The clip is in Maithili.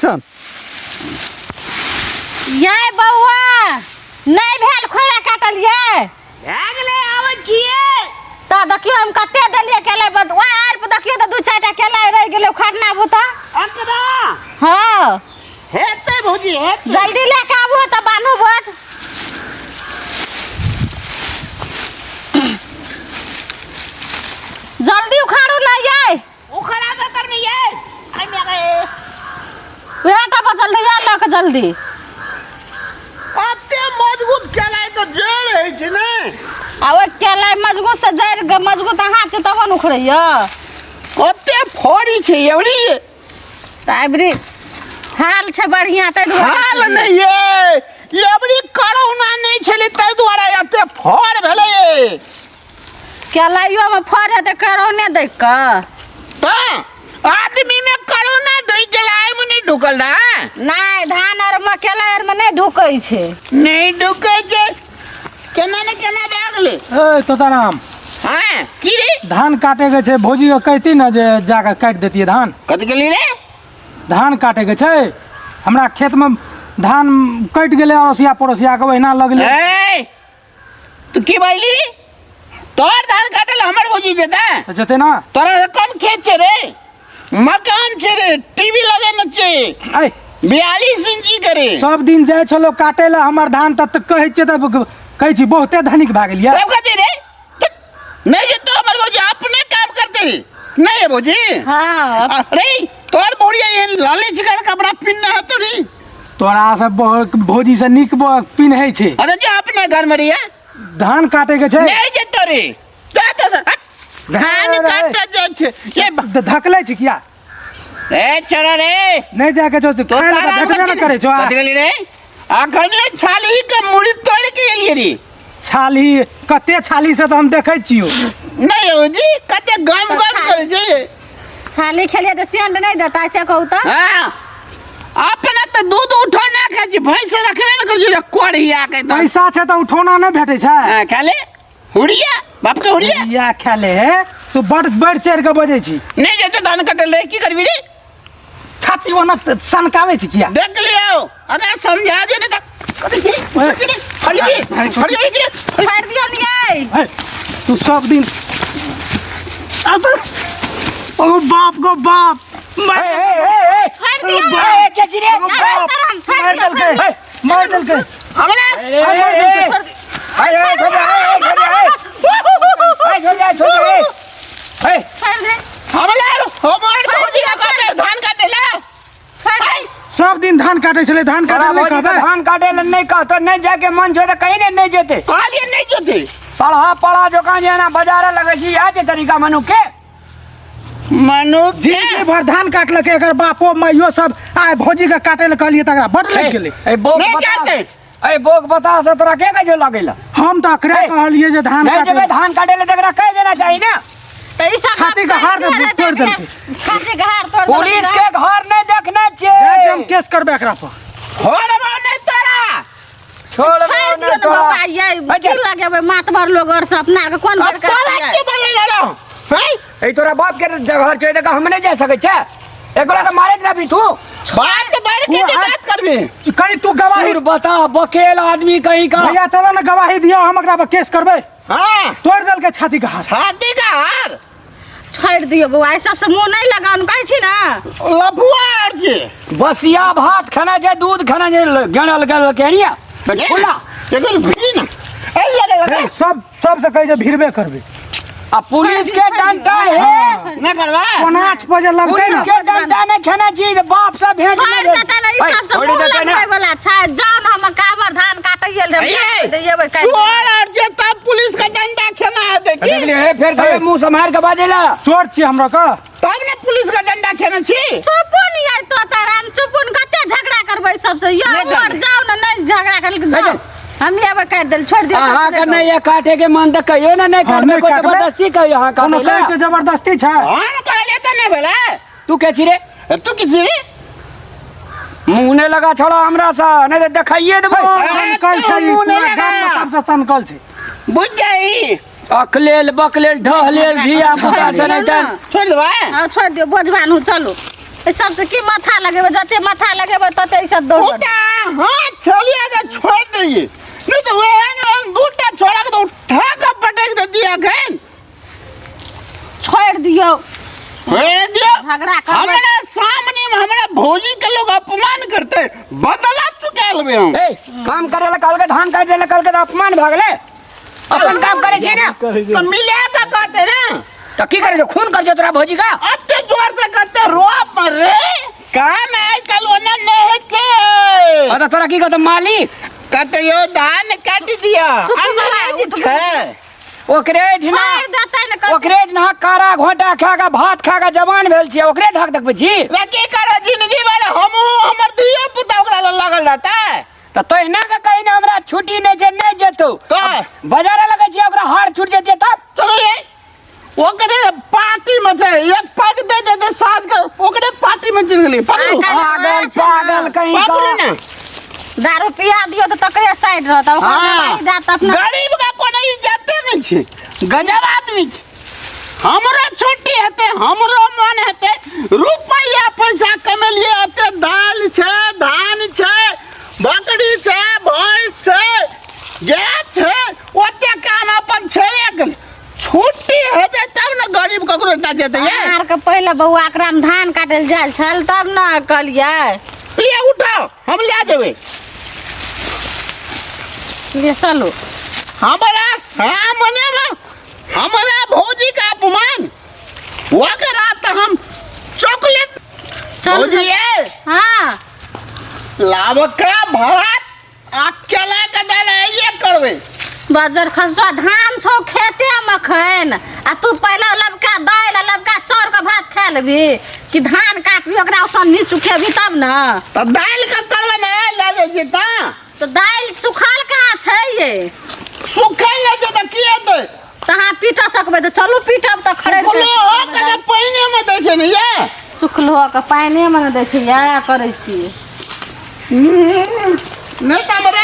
एक्शन। ये बौआ नहि भेल खोड़ा काटल ये? भए गेलै, आबै छियै। तऽ देखियौ हम कते देलियै केला, बद ओहि आर पर देखियौ तऽ 2-4 टा केला रहि गेलै, उखाड़ना आबू तऽ। अकरा हँ हेतै भौजी, हेतै। जल्दी लए कऽ आबू तऽ बान्हू बोझ। जल्दी उखाड़ू ना ये। उखाड़ा के करनी ये। आई मेरे वएह टा बचल रहे, लऽ कऽ जल्दी। अते मजबूत केला तऽ जड़ होइ छै ने। आ ओहि केला मजबूत से जड़ि मजबूत अहाँ छै तखन उखड़ैया। कते फड़ी छै एवरी। तऽ अबरी हाल छै बढ़िया ताहि दुआरे। हाल नहि ये, एवरी करोना नहि छलै ताहि दुआरे एते फड़ भेलै ये। केलाइयो में फड़ हेतै करोने देख कऽ। तऽ आदमी में करोना ढुकि गेलै, एहिमे नहि ढुकल रहै। नहि, धान आर मे केला आर मे नहि ढुकै छै। नहि ढुकै छै, केना ने केना भए गेलै। ए तोताराम। हाँ की रे? धान काटे के छै, भौजी के कहती ने जे जाके काटि देतियै धान। कथी गेली रे? धान काटे के छै, हमरा खेत में धान कटि गेलै अड़ोसिया पड़ोसिया के ओहिना लगलै। ए तू की बाजली? तोहर धान काटे ला हमर भौजी जेतै? तऽ जेतै ना। तोरा से कम खेत छै रे, मकान छै रे, टीवी लगेने छै। ऐ 42 इंची करे। सब दिन जाइ छलो काटे ला हमर धान, तऽ कहै छियै तऽ कहै छी बहुते धनिक भए गेलियै। तब कथी रे? नहीं जेतो हमर भौजी, अपने काम करते रे। नहीं है भौजी? हाँ। अरे तोहर भौजी एहन लाले चिकन कपड़ा पिन्हने हेतो रे। तोरा सब भौजी से नीक पिन्है छै। अरे जे अपने घर में रहिए। धान काटे के छै। नहीं जेतो रे। जा तो हट। धान अरे। काटे जाइ छै। ये धकलै छै किया? ए चल रे। नहीं जाके जो तो खाय लए तारा भेटबे न करै छौ। कथी गेली रे? अखने छाली के मुड़ी तोड़ के एलियै रे। छाली कते छाली से तऽ हम देखै छियौ। नहीं हो जी, कते गम गम करै छै। छाली खेलियै तऽ सेंट नहि देता से कहू तऽ। हाँ। अपना तऽ दूध उठौना खाइ छी, भैंस रखबे ने करै छी रे, कोढ़िया के तऽ। पैसा छै तऽ उठौना नहि भेटै छै। हाँ, खा ले। हुड़िया, बाप के हुड़िया। हुड़िया खा ले, तू बड़ बढ़ चढ़ के बजै छी। नहीं जेतौ धान कटल रे, की करबी रे? छाती ओना सनकाबै छी किया? देख लियौ, अगर समझा दे ने तऽ कथी छी? कथी रे? फड़िया, फड़िया रे। फाड़ि दियौ ने यै। ए, तू सब दिन अब ओ बाप गो बाप। छोड़ि दियौ ने। के छी रे? मार मार देलकै, मार देलकै। हमला छोड़ि दे। हमला हमर भौजी के काटे धान काटे ला। छोड़ि दे। सब दिन धान काटे छलै, धान काटे तोरा नहि भौजी के कहबै? धान काटे लए नहि कहतो, नहि जाके मन छौ तऽ कहीं ने नहि जेतै। कहलियै नहि जेतै। सड़हा पड़ा जोकाँ जे एना बाजारे लगै छी, इएह छै तरीका मनुख के। मनुख के जिंदगी भर धान काटलकै एकर बापो माइयो सब, आइ भौजी के काटे लए कहलियै तकरा बड लागि गेलै। ए बोक नहि बता, जाते। ए बोक बता से तोरा के कहै छौ लगै लए? हम तऽ अकरे ए, कहलियै जे धान नहि काटे जेबै धान काटे लए तऽ एकरा कहि देना चाही ने। तऽ ई सब छाती के हार गप तोड़ि देलकै। छाती के हार तोड़ि देलकै। पुलिस के घर नहि देखने छियै। जाइ छी हम केस करबै एकरा पर। छोड़बो नहि तोरा। छोड़बो छोड़ि नहि दियौ ने तोरा। बौआ, यै, की लगेबै मातबर लोग और से अपना आरके कोन अब बड़का तोरा छियै? के बोलै लड़ो हैं? ए तोरा बाप के घर छै तऽ हम नहि जा सकै छै। एकरा के मारैत रहबी तू। बात बढ़ के जे बात करबी। कहीं तू गवाही सुर बता, बकेल आदमी कहीं का। भैया चलो ना गवाही दियो, हम एकरा पर केस करबै। हाँ। तोड़ देलकै छाती के हार। छाती के हार। छोड़ि दियौ बौआ, एहि सबसँ मुँह नहि लगाउ, कहै छी ने। लफुआ आर छै। बसिया भात खाना छै, दूध खाना छै, गणल गणल के हनिया। खुला। एकर भिड़ी ना। ए लगे लगे। सब सबसे कहै छै भिड़बे करबै। आ पुलिस के डंडा है। ना करबा। 7:45 बजे लगतै पुलिस ना। के डंडा नहीं खेना चाहिए, तो बाप से भेंट छोड़ि नहीं देतै ने, ई सबसँ छोड़ि मुँह देतै ने। लगबै वाला छै। जाउ ने, हम कामर धान काटैये लए ए, जेबै काल्हि। चोर आर जे तब पुलिस के डंडा खेना हेतै की? देखलियै, हे, फेर कहियो मुंह सम्हार के बाजेला। चोर छियै हमरा का। तब ने पुलिस के डंडा खेने छी। चुपो नहीं आइ तो ताराम, चुपो ने, कते झगड़ा करबै सबसँ? यौ, नहि करबै। और जाउ ने, नहि झगड़ा करबै, जाउ। हम एबै काटि देल, छोड़ि दियौ, अहाँ सब के नहीं ये काटे के मन तऽ कहियो ने नहीं हाँ, काटबै, नहि कोई काटबै। जबरदस्ती कहियो अहाँ कोनो काटे कहै छै जबरदस्ती छै। हम कहलियै तऽ नहि भेलै। तू के छी रे? तू की छी रे? मुँह नहि लगा छोड़ा हमरा से, नहीं तऽ देखाइए देबो। सनकल छै ई, मुँह नहि पूरा लगा। गाम में सबसँ सनकल छै। बुझ जाई। अकलेल बकलेल ढहलेल धिया पुता से नहीं तऽ छोड़ देबै। हाँ, छोड़ि दियौ, बोझ बान्हू, चलू। एहि सबसे की माथा लगेबै जते माथा लगेबै तते ई सब दौड़ उठा हाँ चलिए के छोड़ दिए नहीं तो वह ना दूटा छोड़ा के तो उठा के पटक दे दिया गन छोड़ दियौ छोड़ दियो झगड़ा करबै हमरा सामने में हमरा भौजी के लोग अपमान करते बदला चुका लेबे हम ए काम करे ला कहलकै धान काट ले कहलकै तऽ अपमान भऽ गेलै अपन काम करे छी ने तो मिले का कहते ना तऽ की करे छौ खून कर छौ तोरा भौजी का अते जोर से कहते रोप रे काम आइ कल ओना नहीं के अरे तोरा की कहतौ मालिक कहते यो धान काट दिया चुप अंग्रेज छै ओकरे एहिठिना मारि देतै ने कतौ। ओकरे एहिठिना कारा घोंटा खा कऽ भात खा कऽ जवान भेल छियै ओकरे धक देखबै छी रे की करे जिंदगी भर हमहूँ हमर धियो पुता ओकरा लग लागल रहतै तऽ तहिना के कही ने हमरा छुट्टी नहि छै नहि जेतौ का? बाजारे लगै छियै ओकरा हार छूट जेतै तब चलो ये ओकरे पार्टी में छै एक पैक दे दे दे साँझ के ओकरे पार्टी में चल गेली पकड़ू पागल पागल कहीं पकड़ू का ना दारू पिया दियौ तऽ तकरे साइड रहत ओकर दवाई देत अपना गरीब का कोनो इज्जते नहीं छै गजब आदमी छै हमरो छुट्टी हेतै हमरो मन हेतै रुपैआ पैसा कमेलिए एते दालि छै धान छै बकरी छै भैंस छै गाय छै ओते काम अपन छेबे केलै छुट्टी हेतै तब ने गरीब ककरो इतना जेतै ये अहाँ आरके पहिले बौआ एकरामे धान काटै लए जाइ छल तब ने कहलियै ले उठाओ हम ले जेबै ले चलू हमरा सामने में हमरा भौजी का अपमान ओकरा तऽ हम चॉकलेट चलू भौजी ये हाँ लाबका भात आ केला के दाल ये करबै बजर खसुआ धान छौ खेते में खैन आ तू पहिले लबका दालि आ लबका चाउर के भात खा लेबी कि धान काटबी ओकरा उसन्नी सुखेबी तब ने तऽ दालि के करबै ने लए जाइ छियै तऽ तऽ दालि सुखल कहाँ छै ये सुखल नहि छै तऽ की हेतै तऽ अहाँ पीट सकबै तऽ चलू पीटब तऽ खड़े सुखलो के तऽ पानिए मे दै छै ने ये सुखलो के पानिए मे ने दै छै इएह करै छी नहि तऽ हमरा